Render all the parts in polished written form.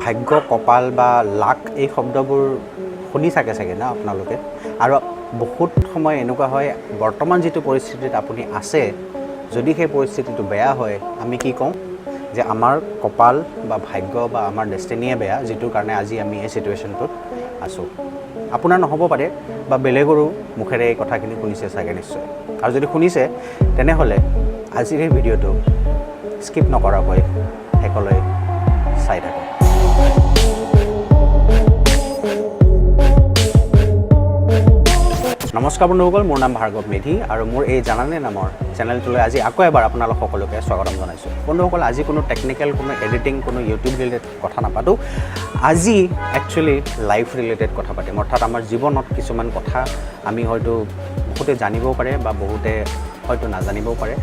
ভাগ্য, কপাল বা লাক এই শব্দবোৰ শুনি থাকে চাগে ন আপোনালোকে? আৰু বহুত সময় এনেকুৱা হয়, বৰ্তমান যিটো পৰিস্থিতিত আপুনি আছে, যদি সেই পৰিস্থিতিটো বেয়া হয়, আমি কি কওঁ যে আমাৰ কপাল বা ভাগ্য বা আমাৰ ডেষ্টিনিয়ে বেয়া, যিটোৰ কাৰণে আজি আমি এই চিটুৱেশ্যনটোত আছোঁ। আপোনাৰ নহ'ব পাৰে বা বেলেগৰো মুখেৰে এই কথাখিনি শুনিছে চাগে নিশ্চয়। আৰু যদি শুনিছে, তেনেহ'লে আজিৰ এই ভিডিঅ'টো স্কিপ নকৰাকৈ শেষলৈ চাই থাকক। নমস্কাৰ বন্ধুসকল, মোৰ নাম ভাৰ্গৱ মেধি আৰু মোৰ এই জানানে নামৰ চেনেলটোলৈ আজি আকৌ এবাৰ আপোনালোক সকলোকে স্বাগতম জনাইছোঁ। বন্ধুসকল, আজি কোনো টেকনিকেল, কোনো এডিটিং, কোনো ইউটিউব ৰিলেটেড কথা নাপাতোঁ। আজি একচুৱেলি লাইফ ৰিলেটেড কথা পাতিম। অৰ্থাৎ আমাৰ জীৱনত কিছুমান কথা আমি হয়তো বহুতে জানিবও পাৰে বা বহুতে হয়তো নাজানিবও পাৰে।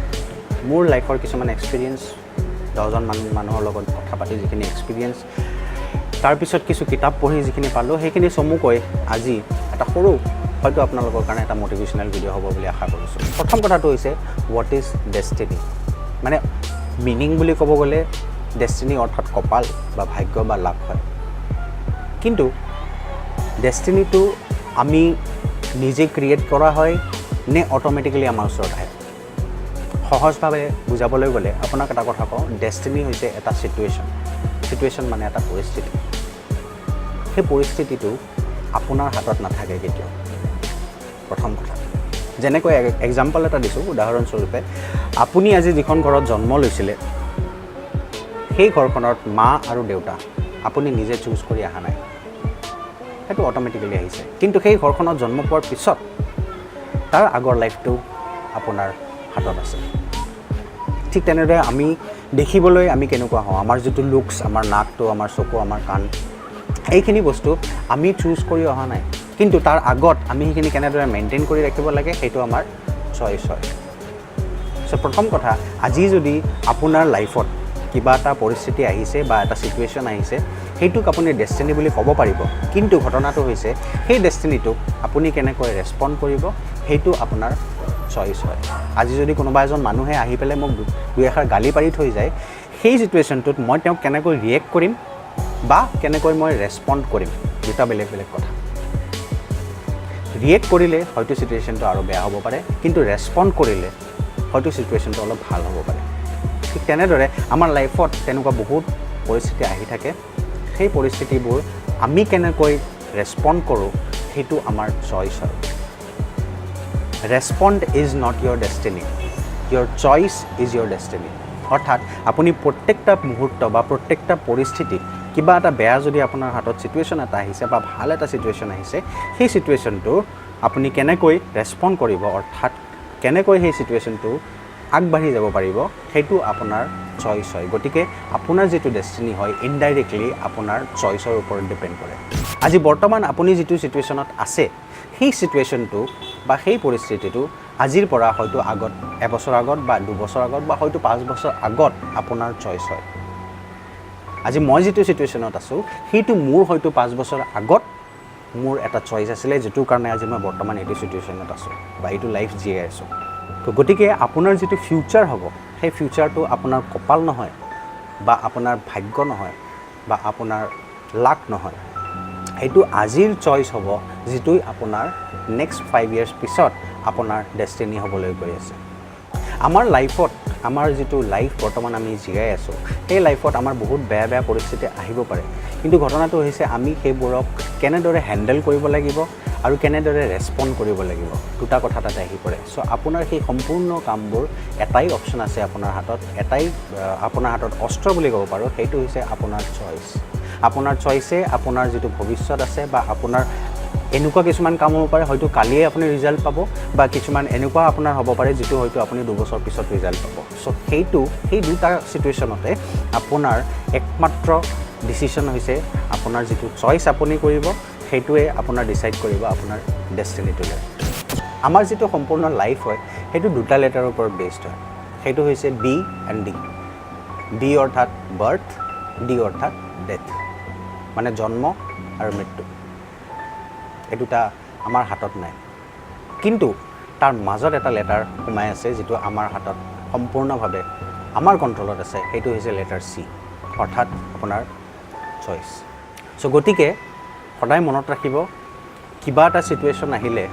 মোৰ লাইফৰ কিছুমান এক্সপিৰিয়েঞ্চ, 10জনমান মানুহৰ লগত কথা পাতি যিখিনি এক্সপিৰিয়েঞ্চ, তাৰপিছত কিছু কিতাপ পঢ়ি যিখিনি পালোঁ, সেইখিনি চমুকৈ আজি এটা সৰু হয়তো আপোনালোকৰ কাৰণে এটা মটিভেশ্যনেল ভিডিঅ' হ'ব বুলি আশা কৰিছোঁ। প্ৰথম কথাটো হৈছে, what is destiny? মানে মিনিং বুলি ক'ব গ'লে ডেষ্টিনি অৰ্থাৎ কপাল বা ভাগ্য বা লাক হয়। কিন্তু ডেষ্টিনিটো আমি নিজে ক্ৰিয়েট কৰা হয় নে অট'মেটিকেলি আমাৰ ওচৰত আহে? সহজভাৱে বুজাবলৈ গ'লে আপোনাক এটা কথা কওঁ, ডেষ্টিনি হৈছে এটা চিটুৱেশ্যন। চিটুৱেশ্যন মানে এটা পৰিস্থিতি। সেই পৰিস্থিতিটো আপোনাৰ হাতত নাথাকে কেতিয়াও। প্ৰথম কথা, যেনেকৈ এক্সাম্পল এটা দিছোঁ, উদাহৰণস্বৰূপে আপুনি আজি যিখন ঘৰত জন্ম লৈছিলে, সেই ঘৰখনত মা আৰু দেউতা আপুনি নিজে চুজ কৰি অহা নাই, সেইটো অট'মেটিকেলি আহিছে। কিন্তু সেই ঘৰখনত জন্ম পোৱাৰ পিছত তাৰ আগৰ লাইফটো আপোনাৰ হাতত আছে। ঠিক তেনেদৰে আমি দেখিবলৈ আমি কেনেকুৱা হওঁ, আমাৰ যিটো লুকছ, আমাৰ নাকটো, আমাৰ চকু, আমাৰ কাণ, এইখিনি বস্তু আমি চুজ কৰি অহা নাই। কিন্তু তাৰ আগত আমি সেইখিনি কেনেদৰে মেইনটেইন কৰি ৰাখিব লাগে, সেইটো আমাৰ চইচ হয়। চ' প্ৰথম কথা, আজি যদি আপোনাৰ লাইফত কিবা এটা পৰিস্থিতি আহিছে বা এটা চিটুৱেশ্যন আহিছে, সেইটোক আপুনি ডেষ্টিনি বুলি ক'ব পাৰিব। কিন্তু ঘটনাটো হৈছে, সেই ডেষ্টিনিটোক আপুনি কেনেকৈ ৰেচপণ্ড কৰিব, সেইটো আপোনাৰ চইচ হয়। আজি যদি কোনোবা এজন মানুহে আহি পেলাই মোক দুই এষাৰ গালি পাৰি থৈ যায়, সেই চিটুৱেশ্যনটোত মই তেওঁক কেনেকৈ ৰিয়েক্ট কৰিম বা কেনেকৈ মই ৰেচপণ্ড কৰিম, দুটা বেলেগ বেলেগ কথা। ৰিয়েক্ট কৰিলে হয়তো চিটুৱেশ্যনটো আৰু বেয়া হ'ব পাৰে, কিন্তু ৰেচপণ্ড কৰিলে হয়তো চিটুৱেশ্যনটো অলপ ভাল হ'ব পাৰে। ঠিক তেনেদৰে আমাৰ লাইফত তেনেকুৱা বহুত পৰিস্থিতি আহি থাকে। সেই পৰিস্থিতিবোৰ আমি কেনেকৈ ৰেচপণ্ড কৰোঁ, সেইটো আমাৰ চইচ হয়। Respond is not your destiny, your choice is your destiny. অৰ্থাৎ আপুনি প্ৰত্যেকটা মুহূৰ্ত বা প্ৰত্যেকটা পৰিস্থিতিত কিবা এটা বেয়া যদি আপোনাৰ হাতত চিটুৱেশ্যন এটা আহিছে বা ভাল এটা চিটুৱেশ্যন আহিছে, সেই চিটুৱেশ্যনটো আপুনি কেনেকৈ ৰেচপণ্ড কৰিব, অৰ্থাৎ কেনেকৈ সেই চিটুৱেশ্যনটো আগবাঢ়ি যাব পাৰিব, সেইটো আপোনাৰ চইচ হয়। গতিকে আপোনাৰ যিটো ডেষ্টিনি হয়, ইনডাইৰেক্টলি আপোনাৰ চইচৰ ওপৰত ডিপেণ্ড কৰে। আজি বৰ্তমান আপুনি যিটো চিটুৱেশ্যনত আছে, সেই চিটুৱেশ্যনটো বা সেই পৰিস্থিতিটো আজিৰ পৰা হয়তো আগত এবছৰ আগত বা 2 বছৰ আগত বা হয়তো 5 বছৰ আগত আপোনাৰ চইচ হয়। আজি মই যিটো চিটুৱেশ্যনত আছোঁ, সেইটো মোৰ হয়তো 5 বছৰ আগত মোৰ এটা চইচ আছিলে, যিটোৰ কাৰণে আজি মই বৰ্তমান এইটো চিটুৱেশ্যনত আছোঁ বা এইটো লাইফ জীয়াই আছোঁ। তো গতিকে আপোনাৰ যিটো ফিউচাৰ হ'ব, সেই ফিউচাৰটো আপোনাৰ কপাল নহয় বা আপোনাৰ ভাগ্য নহয় বা আপোনাৰ লাক নহয়, সেইটো আজিৰ চইচ হ'ব, যিটোই আপোনাৰ নেক্সট 5 ইয়েৰ্ছ পিছত আপোনাৰ ডেষ্টিনি হ'বলৈ গৈ আছে। আমাৰ লাইফত, আমাৰ যিটো লাইফ বৰ্তমান আমি জীয়াই আছোঁ, সেই লাইফত আমাৰ বহুত বেয়া বেয়া পৰিস্থিতি আহিব পাৰে। কিন্তু ঘটনাটো হৈছে, আমি সেইবোৰক কেনেদৰে হেণ্ডেল কৰিব লাগিব আৰু কেনেদৰে ৰেচপণ্ড কৰিব লাগিব, দুটা কথা তাতে আহি পৰে। চ' আপোনাৰ সেই সম্পূৰ্ণ কামবোৰ এটাই অপশ্যন আছে আপোনাৰ হাতত, এটাই আপোনাৰ হাতত অস্ত্ৰ বুলি ক'ব পাৰোঁ, সেইটো হৈছে আপোনাৰ চইচ। আপোনাৰ চইচে আপোনাৰ যিটো ভৱিষ্যত আছে বা আপোনাৰ এনেকুৱা কিছুমান কাম হ'ব পাৰে, হয়তো কালিয়ে আপুনি ৰিজাল্ট পাব বা কিছুমান এনেকুৱা আপোনাৰ হ'ব পাৰে, যিটো হয়তো আপুনি 2 বছৰ পিছত ৰিজাল্ট পাব। চ' সেই দুটা চিটুৱেশ্যনতে আপোনাৰ একমাত্ৰ ডিচিশ্যন হৈছে আপোনাৰ যিটো চইচ আপুনি কৰিব, সেইটোৱে আপোনাৰ ডিচাইড কৰিব আপোনাৰ ডেষ্টিনিটোলৈ। আমাৰ যিটো সম্পূৰ্ণ লাইফ হয়, সেইটো দুটা লেটাৰৰ ওপৰত বেছড হয়। সেইটো হৈছে বি এণ্ড ডি। বি অৰ্থাৎ বাৰ্থ, ডি অৰ্থাৎ ডেথ, মানে জন্ম আৰু মৃত্যু। এই দুটা আমাৰ হাতত নাই। কিন্তু তাৰ মাজত এটা লেটাৰ সোমাই আছে, যিটো আমাৰ হাতত সম্পূৰ্ণভাৱে আমাৰ কণ্ট্ৰলত আছে, সেইটো হৈছে লেটাৰ চি, অৰ্থাৎ আপোনাৰ Choice. চ' গতিকে সদায় মনত ৰাখিব, কিবা এটা ছিটুৱেশ্যন আহিলে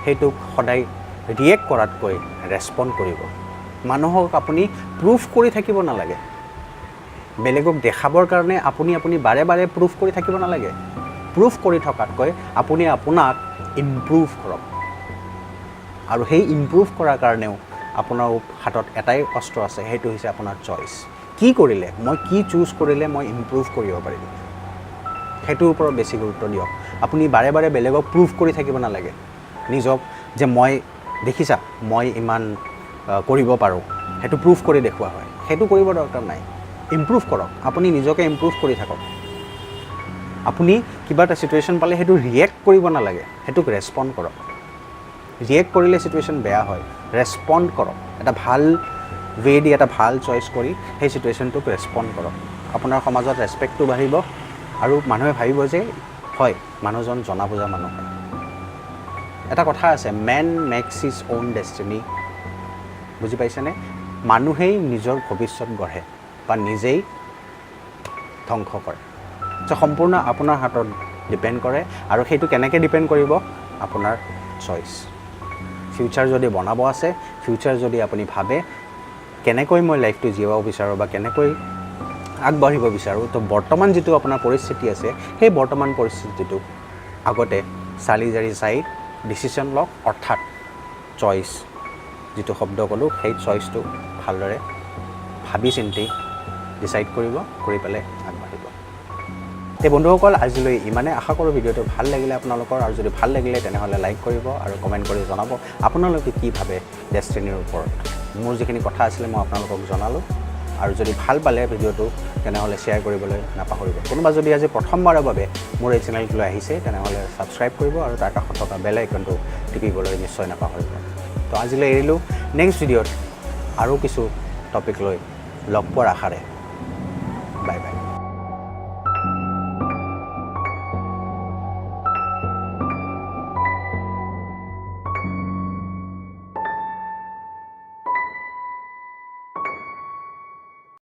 সেইটোক সদায় ৰিয়েক্ট কৰাতকৈ ৰেচপণ্ড কৰিব। মানুহক আপুনি প্ৰুফ কৰি থাকিব নালাগে। বেলেগক দেখাবৰ কাৰণে আপুনি বাৰে বাৰে প্ৰুফ কৰি থাকিব নালাগে। প্ৰুফ কৰি থকাতকৈ আপুনি আপোনাক ইম্প্ৰুভ কৰক আৰু সেই ইম্প্ৰুভ কৰাৰ কাৰণেও আপোনাৰ হাতত এটাই অস্ত্ৰ আছে, সেইটো হৈছে আপোনাৰ চইচ। কি কৰিলে মই, কি চুজ কৰিলে মই ইম্প্ৰুভ কৰিব পাৰিম, সেইটোৰ ওপৰত বেছি গুৰুত্ব দিয়ক। আপুনি বাৰে বাৰে বেলেগক প্ৰুভ কৰি থাকিব নালাগে নিজক যে মই দেখিছা, মই ইমান কৰিব পাৰোঁ। সেইটো প্ৰুভ কৰি দেখুওৱা হয়, সেইটো কৰিব দৰকাৰ নাই। ইম্প্ৰুভ কৰক, আপুনি নিজকে ইম্প্ৰুভ কৰি থাকক। আপুনি কিবা এটা ছিটুৱেশ্যন পালে সেইটো ৰিয়েক্ট কৰিব নালাগে, সেইটোক ৰেচপণ্ড কৰক। ৰিয়েক্ট কৰিলে ছিটুৱেশ্যন বেয়া হয়। ৰেচপণ্ড কৰক এটা ভাল ৱে দি, এটা ভাল চইচ কৰি সেই ছিটুৱেশ্যনটোক ৰেচপণ্ড কৰক। আপোনাৰ সমাজত ৰেচপেক্টটো বাঢ়িব আৰু মানুহে ভাবিব যে হয়, মানুহজন জনা বুজা মানুহ হয়। এটা কথা আছে, "Man makes his own destiny." বুজি পাইছেনে? মানুহেই নিজৰ ভৱিষ্যত গঢ়ে বা নিজেই ধ্বংস কৰে। চ' সম্পূৰ্ণ আপোনাৰ হাতত ডিপেণ্ড কৰে। আৰু সেইটো কেনেকৈ ডিপেণ্ড কৰিব? আপোনাৰ চইচ। ফিউচাৰ যদি বনাব আছে, ফিউচাৰ যদি আপুনি ভাবে কেনেকৈ মই লাইফটো জীয়াব বিচাৰোঁ বা কেনেকৈ আগবাঢ়িব বিচাৰোঁ, তো বৰ্তমান যিটো আপোনাৰ পৰিস্থিতি আছে, সেই বৰ্তমান পৰিস্থিতিটোক আগতে চালি জাৰি চাই ডিচিশ্যন লওক। অৰ্থাৎ চইচ যিটো শব্দ ক'লোঁ, সেই চইচটো ভালদৰে ভাবি চিন্তি ডিচাইড কৰিব, কৰি পেলাই আগবাঢ়িব। তে বন্ধুসকল, আজিলৈ ইমানে। আশা কৰোঁ ভিডিঅ'টো ভাল লাগিলে আপোনালোকৰ। আৰু যদি ভাল লাগিলে, তেনেহ'লে লাইক কৰিব আৰু কমেণ্ট কৰি জনাব আপোনালোকে কি ভাবে ডেষ্টিনিৰ ওপৰত। মোৰ যিখিনি কথা আছিলে, মই আপোনালোকক জনালোঁ। আৰু যদি ভাল পালে ভিডিঅ'টো, তেনেহ'লে শ্বেয়াৰ কৰিবলৈ নাপাহৰিব। কোনোবা যদি আজি প্ৰথমবাৰৰ বাবে মোৰ এই চেনেলটোলৈ আহিছে, তেনেহ'লে ছাবস্ক্ৰাইব কৰিব আৰু তাৰ কাষত থকা বেল আইকনটো টিপিবলৈ নিশ্চয় নাপাহৰিব। তো আজিলৈ এৰিলোঁ। নেক্সট ভিডিঅ'ত আৰু কিছু টপিক লৈ লগ পোৱাৰ আশাৰে, বাই বাই।